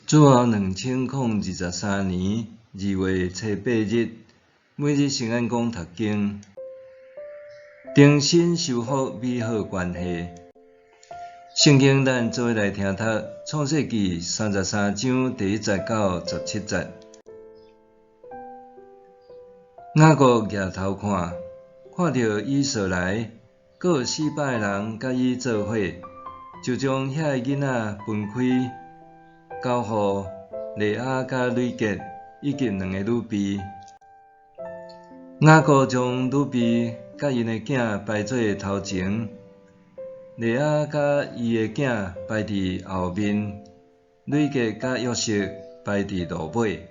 主後2023年2月初8日，每日聖安講讀經，重新修復美好關係。聖經咱做伙來聽讀創世記33章第1節到17節。雅各舉頭看，看著以掃來，閣有400个人佮伊做伙，就將遐个囡仔分開，交予利亞佮呂結以及兩个女婢。雅各將女婢佮𪜶的囝排做頭前，利亞佮伊的囝排佇後面，呂結佮約瑟排佇落尾。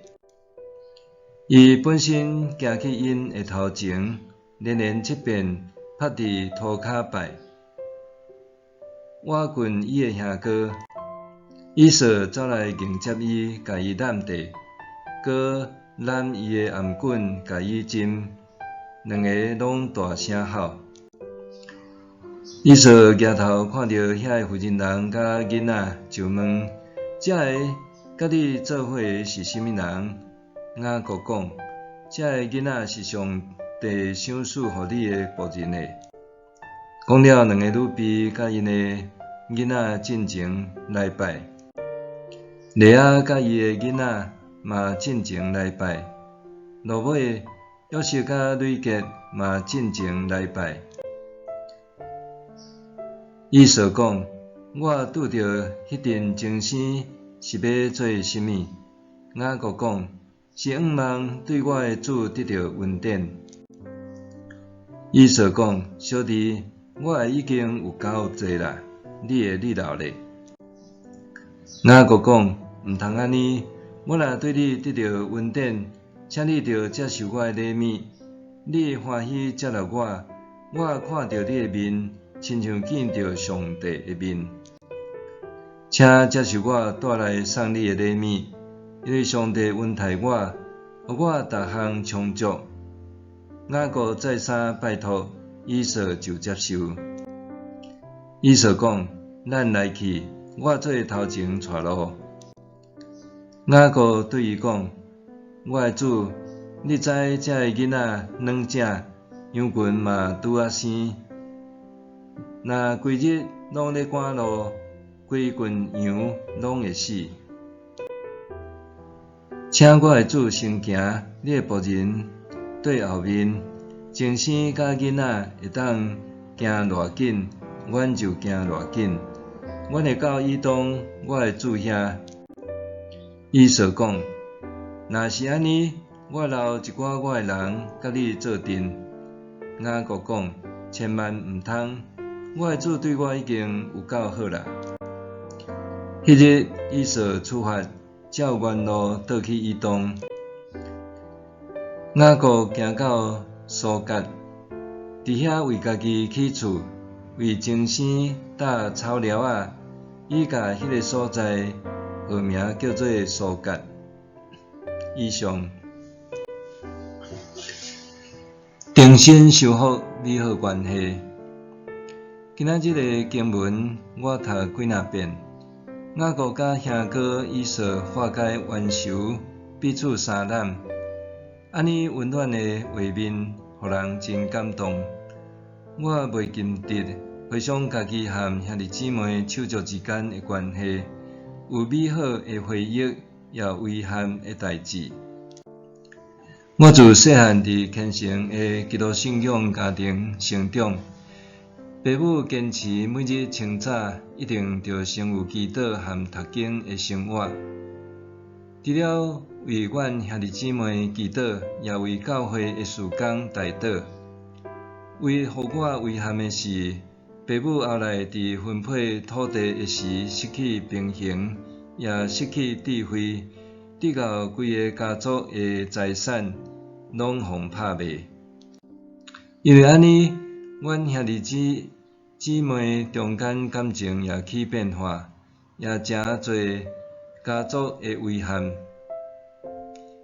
伊本身行去𪜶的頭前，連連七遍拍佇塗跤拜，倚近伊的兄哥。以掃走來迎接伊，共伊攬地，閣攬伊的頷頸，共伊親，兩个攏大聲哭。以掃舉頭看著遐个婦人人佮囡仔，就問：這个佮你做伙的是啥物人？雅各講：這个囡仔是上帝賞賜予你的僕人的。講了，兩个女婢佮𪜶的囡仔進前來拜。利亞佮伊的囡仔嘛進前來拜，落尾約瑟佮呂結嘛進前來拜。以掃講：我拄著彼陣精生是欲做啥物？雅各講：是向望對我的主得著恩典。以掃講：小弟，我的已經有夠濟啦，你的你留咧。雅各講：毋通按呢，我若對你得著恩典，請你著接受我的禮物。你歡喜接納我，我看著你的面，親像見著上帝的面。請接受我帶來送你的禮物，因為上帝恩待我，予我逐項充足。雅各再三拜託，以掃就接受。以掃講：咱來去，我做頭前帶路。雅各對伊講：我的主，你知這个囡仔軟正，羊群嘛拄仔生，若規日攏咧趕路，規群羊攏會死。請我的主先行，你的僕人綴後面，精生佮囡仔會當行偌緊，阮就行偌緊。阮會到以東，我的主遐。以掃講：若是按呢，我留一寡我的人佮你做陣。雅各講：千萬毋通，我的主對我已經有夠好啦。彼日以掃出發，照原路倒去以東。雅各行到蘇葛，佇遐為家己起厝，為精生搭草寮仔，伊共彼个所在號名叫做蘇葛。以上。重新修復美好關係。今仔日的經文我讀幾若遍。雅各佮兄哥以掃化解冤仇，彼此相攬，按呢溫暖的畫面，予人真感動。我袂禁得回想家己和兄弟姊妹手足之間的關係，有美好的回憶，也有遺憾的代誌。我自細漢佇虔誠的基督信仰家庭成長，爸母堅持每日清早一定著先有祈禱和讀經的生活。除了為阮兄弟姊妹祈禱，也為教會的事工代禱。唯一予我遺憾的是，爸母後來佇分配土地的時失去平衡，也失去智慧，直到規个家族的財產攏予拍賣。因為按呢，阮兄弟姊妹中間感情也起變化，也誠濟家族的遺憾。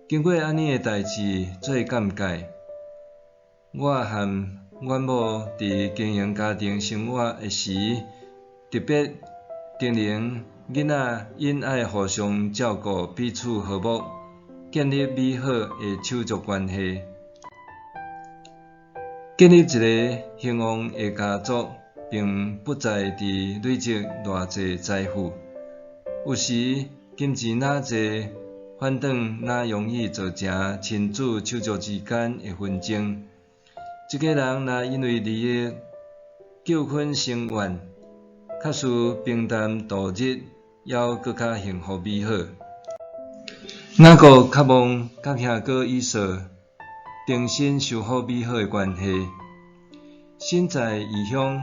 經過按呢的代誌做鑑戒，我和阮某佇經營家庭生活的時，特別叮嚀囡仔𪜶愛互相照顧，彼此和睦，建立美好的手足關係。建立一个興旺的家族，並不在佇累積偌濟財富。有時金錢若濟，反轉若容易造成親子手足之間的紛爭。一家人若因為利益糾紛成怨，較輸平淡度日，猶閣較幸福美好。雅各渴望佮兄哥以掃重新修復美好的關係。身在異鄉，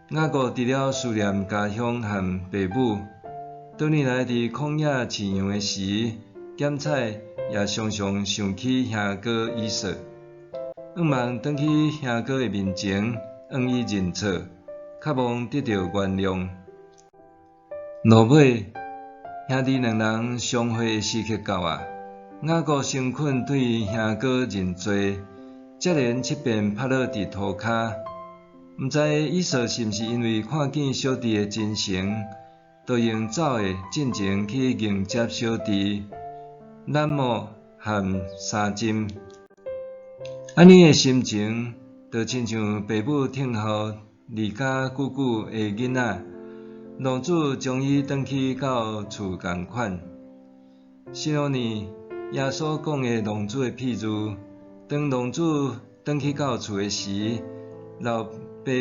雅各除了思念家鄉和爸母，多年來佇曠野飼羊的時，減彩也常常想起兄哥以掃，向望轉去兄哥的面前，向伊認錯，渴望得著原諒。落尾，兄弟兩人相會的時刻到啊！雅各誠懇對兄哥認罪，接連七遍趴落佇塗跤。毋知以掃是毋是因為看見小弟的真誠，就用走的進前去迎接小弟，攬摸和相斟。按呢的心情，就親像爸母疼候離家久久的囡仔，浪子終於轉去到厝仝款。是喏呢，耶穌講的浪子的譬喻，當浪子轉去到厝的時，老爸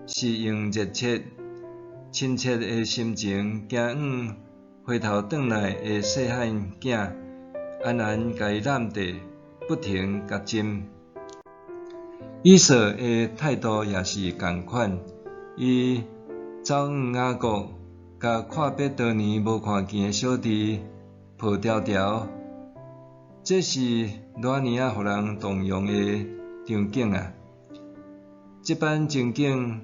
是用熱切、親切的心情，驚向回頭轉來的細漢囝，安安共伊攬著，不停共斟。以掃的態度也是仝款，伊走向雅各，共闊別多年無看見的小弟抱牢牢，這是偌爾仔予人動容的場景啊！這擺情景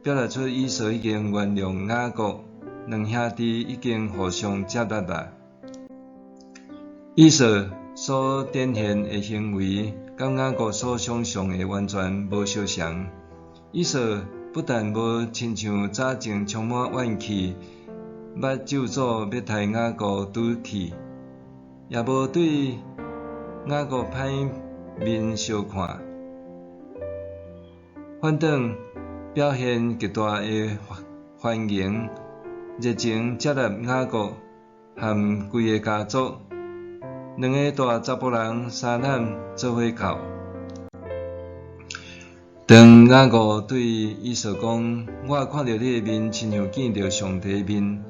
表達出以掃已經原諒雅各，兩兄弟已經互相接納啊。以掃所展現的行為，佮雅各所想像的完全無相仝。以掃不但無親像早前充滿怨氣，捌咒詛欲刣雅各拄去，也無對雅各歹面相看，反轉表現極大的歡迎，熱情接納雅各和規个家族，兩个大查埔人相攬做伙哭。當雅各對以掃講：“我看著你的面，親像見著上帝的面。”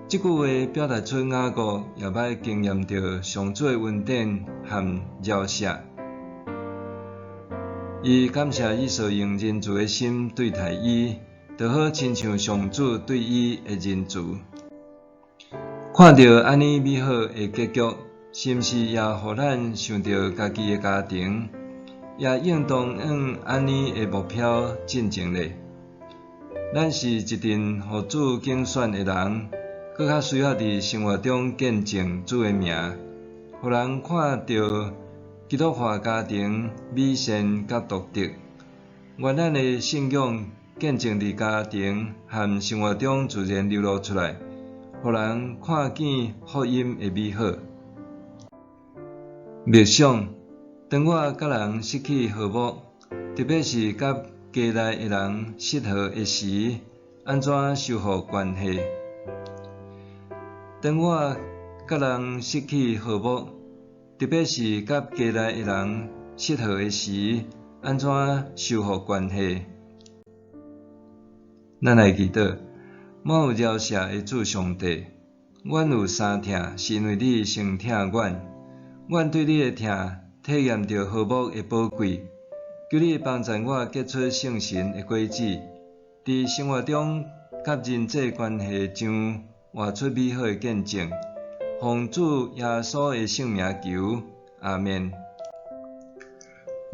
這句話表達出雅各也捌經驗著上主的恩典和饒赦。伊感謝以掃用仁慈的心對待伊，就好親像上主對伊的仁慈。看著按呢美好的結局，是毋是也予咱想著家己的家庭，也應當向按呢的目標進前咧？咱是一陣予主揀選的人，閣較需要佇生活中見證主的名，予人看著基督化家庭美善佮獨特。願咱的信仰見證佇家庭和生活中自然流露出來，予人看見福音的美好。默想，當我佮人失去和睦，特別是佮家內的人失和的時，按怎修復關係？當我佮人失去和睦，特別是佮家內的人失和的時，按怎修復關係？咱來祈禱，滿有饒赦的主上帝，阮有三疼，是因為你先疼阮。阮對你的疼，體驗著和睦的寶貴。求你幫助我結出聖神的果子，佇生活中佮人際關係上活出美好的見證。奉主耶穌的聖名求，阿們。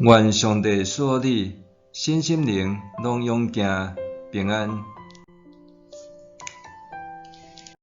願上帝賜福你，身心靈攏勇健平安。